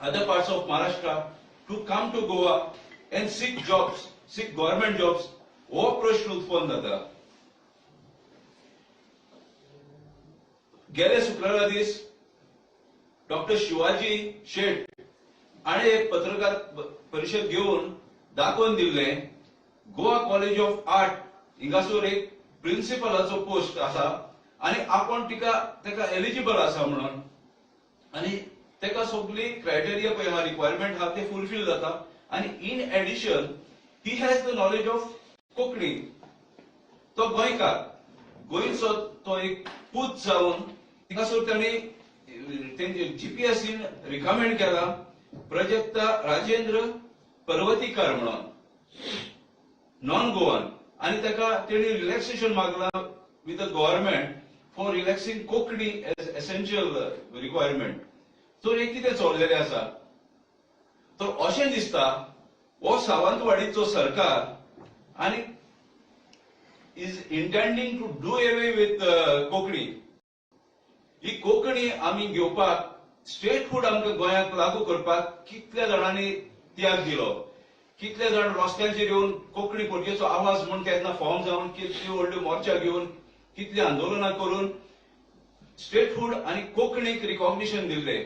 other parts of Maharashtra to come to Goa and seek jobs, seek government jobs? हो प्रश्न उत्पन्न जाता. गेले शुक्रारा दीस डॉक्टर शिवाजी शेट आणि एक पत्रकार परिषद घेऊन दाखोवन दिल्ले गोवा कॉलेज ऑफ आर्ट हिंगासर एक प्रिन्सिपलाचो पोस्ट आसा आणि आपण तिका तेका एलिजिबल आसा म्हणून आणि तेका सगळी क्रायटेरिया पळय आहा, रिक्वायरमेंट आहा, ते फुलफील जाता आणि in addition he has the knowledge of Konkani. तो गोंयकार, गोंयचो तो एक पूत जावन थिंगासर तांणी तेंचे जीपीएससीन रिकमेंड केला प्रजक्ता राजेंद्र पर्वतीकर म्हणून, नॉन गोवन, आणि ताका तेणी relaxation मागला with the government for relaxing Konkani as essential requirement. तर हे कितें चल्लेलें आसा, तर अशें दिसता हो सावंतवाडीचो सरकार आनी is intending to do away with Konkani. ही कोंकणी आमी घेवपाक स्टेटहूड आमकां गोंयांत लागू करपाक कितल्या जाणांनी त्याग दिलो, कितले जाण रस्त्यांचेर येवन कोंकणी पोटगेचो आवाज म्हूण तेन्ना फॉर्म जावन कितली व्हडली मोर्चा घेवन कितली आंदोलनां करून स्टेटहूड आनी कोंकणीक रिकॉग्निशन दिल्ले.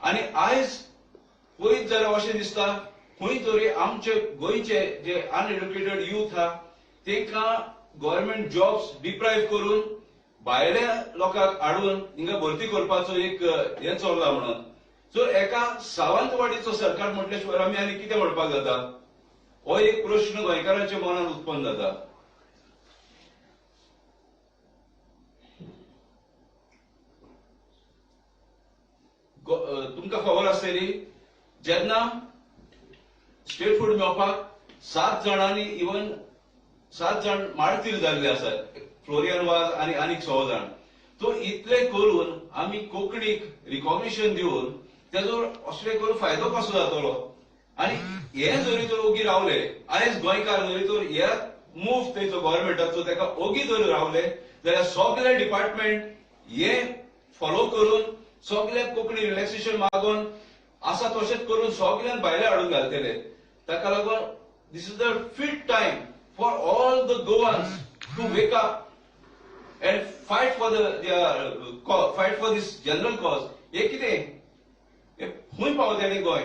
आनी आयज पळयत जाल्यार अशें दिसता खंय तरी आमचे गोंयचे जे अनएड्युकेटेड यूथ आहा तेंकां गव्हर्मेंट जॉब्स डिप्रायव्ह करून भायल्या लोकांक हाडून हिंगा भरती करपाचो एक हें चल्ला म्हणून. सो एका सावंतवाडीचो सरकार म्हटल्या शिवाय आमी आनी कितें म्हणपाक जाता, हो एक प्रश्न गोंयकारांच्या मनात उत्पन्न जाता. तुमकां खबर आसतली जेन्ना स्टेटहूड मेळपाक 7 जाणांनी इवन 7 जाण मार्तीर जाल्ले आसात, फ्लोरियन वाज आनी आनीक 6 जाण. तो इतले करून आमी कोंकणीक रिकॉग्निशन दिवन तेजो असले करून फायदो कसो जातलो? आनी हे जरी तर ओगी रावले आयज गोंयकार जरी तर हे मूव तेचो गव्हर्मेंटाचो तेका ओगी जरी रावले जाल्यार सगळे डिपार्टमेंट हे फॉलो करून सगळे कोंकणी रिलॅक्सेशन मागून आसा तशेंच करून सगळ्यांक भायले हाडून घालतले. ताका लागून this is the fit time for all the Goans to wake up and fight for the fight for this general cause. हे कितें हे खंय पावतलें गोंय?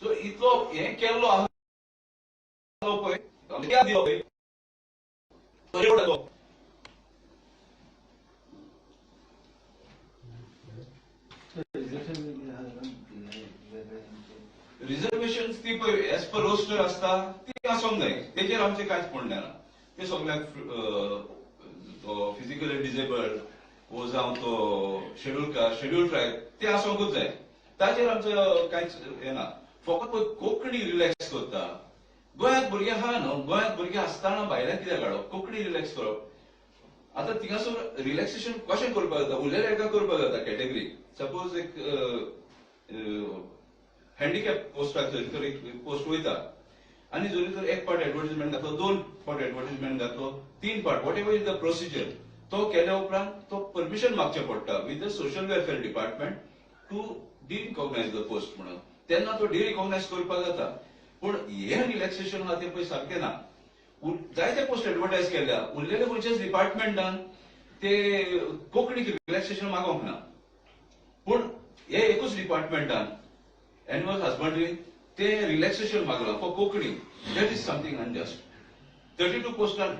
सो इतलो हें केल्लो आसा पळय, रिजर्वेशन ती पळय एज पर रोस्टर आसता ती आसूंक जाय, तेचेर आमचें कांयच म्हणणें ना. ते सगळ्यांक फिजिकली डिजेबल्ड वो जावं तो शेड्यूल कास्ट शेड्यूल ट्रायब ते आसूंकूच जाय, ताचेर आमचो कांयच हें ना. फकत पळय कोंकणी रिलॅक्स करता गोंयांत भुरगे आहा न्हू, गोंयांत भुरगे आसतना भायल्यान कित्याक हाडप, कोंकणी रिलॅक्स करप. आतां थिंगासर रिलॅक्सेशन कशें करपाक जाता, उरलेल्या एका करपाक जाता कॅटेगरी. सपोज एक हँडिकॅप पोस्टाक जरी तर एक पोस्ट वयता आनी जरी तर एक पार्ट एडवर्टीजमेंट घातलो, 2 पार्ट एडवर्टीजमेंट घातलो, 3 part, whatever is the procedure, तो केल्या उपरांत तो परमिशन मागचें पडटा with the social welfare department to derecognise the post म्हणून, तेन्ना तो डिरिकॉग्नायज करपाक जाता. पूण हें रिलॅक्सेशन आहा तें पळय सारकें ना. जायते पोस्ट एडवर्टायज केल्या, उरलेले खंयच्याच डिपार्टमेंटान ते कोंकणीक रिलॅक्सेशन मागोवंक ना, पूण हे एकूच डिपार्टमेंटान एनिमल हजबंडरी ते रिलॅक्सेशन मागला for Konkani. That is something unjust. 32 पोस्टान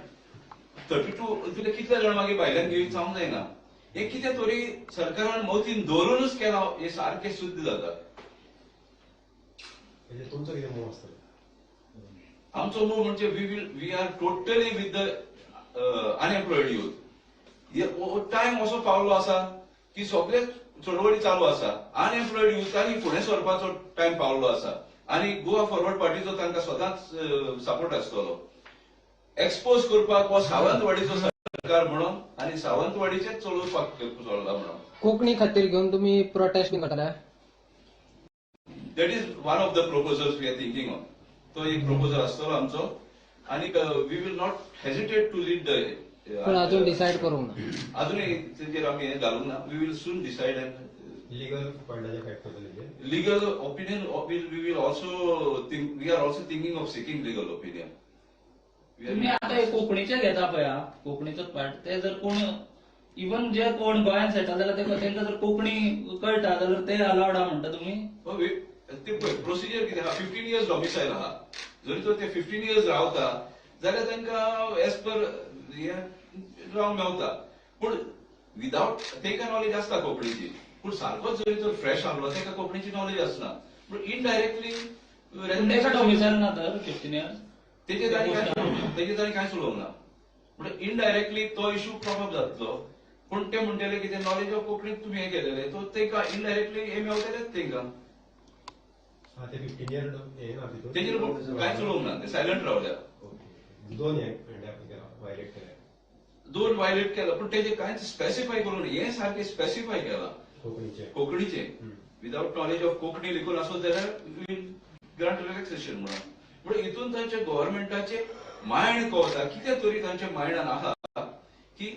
32 तुले कितले जाण मागीर भायल्यान घेवन जावंक जायना. हे कितें तरी सरकारान मतीन दवरूनच केलां हें सारकें शुद्ध जाता. तुमचो कितें मूव आसतलो? आमचो मूव म्हणजे we are totally with the unemployed youth. Time असो पावलो आसा की सगळे चळवळी चालू आसा, अनएम्प्लॉयड युथांनी फुडें सरपाचो टायम पावलो आसा आनी गोवा फॉरवर्ड पार्टीचो तांकां सदांच सपोर्ट आसतलो. एक्सपोज करपाक हो सावंतवाडीचो सरकार म्हणून आनी सावंतवाडीचेच चलोवपाक चल्ला म्हणून. कोंकणी खातीर घेवन तुमी प्रोटेस्ट बीन करतले? That is one of the proposals we are thinking of. तो एक प्रपोजल आसतलो आमचो आनी we will not hesitate to lead the. पूण अजून डिसायड करूंक ना, अजूनय तेजेर आमी हें घालूंक ना. We will soon decide and legal पॉयंटाचे फायट करतले ते. Legal opinion, we will also think, we are also thinking of seeking legal opinion. तुम्ही आता हे कोंकणीचे घेता पळय हा, कोंकणीचोच पार्ट. ते जर कोण इवन जे कोण गोंयान सेटल जाला ते तांकां जर कोंकणी कळटा जाल्यार ते अलावड आहा म्हणटा तुमी? हो, ते पळय प्रोसिजर कितें आहा, 15 इयर्स डॉमिसायल आहा, जरी तर ते 15 इयर्स रावता जाल्यार तांकां एज पर हे रावंक मेवता. पूण विदावट तांकां नॉलेज आसता कोंकणीची, पूण सारकोच जरी तर फ्रेश आहलो ताका कोंकणीची नॉलेज आसना, पूण इनडायरेक्टली पूण ताका डॉमिसायल ना तर 15 इयर्स? तेजे ताणी कांयच उलोवंक ना. पूण इनडायरेक्टली तो इशू क्रॉप अप जातलो. पूण ते म्हणटले की ते नॉलेज ऑफ कोंकणी तुमी हें केलेलें, तो तेंकां इनडायरेक्टली हे मेवतलेच तेंकां. हा, ते 15 इयर हे ना तितून. तेजेर कांयच उलोवंक ना, ते सायलंट रावल्या. ओके, दोन हे व्हायलेट केले. दोन व्हायलेट केला, पूण तेजे कांयच स्पेसिफाय करूंक ना. हें सारकें स्पेसिफाय केलां. कोंकणीचे. कोंकणीचे. विदावट नॉलेज ऑफ कोंकणी लिखून आसत जाल्यार वील ग्रांट रिलॅक्सेशन म्हणून. पूण हितून तांच्या गव्हर्मेंटाचे मायंड कळटा, कितें तरी तांच्या मायंडान आहा की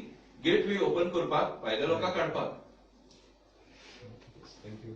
गेट वे ओपन करपाक, भायल्या लोकांक काडपाक. Thank you.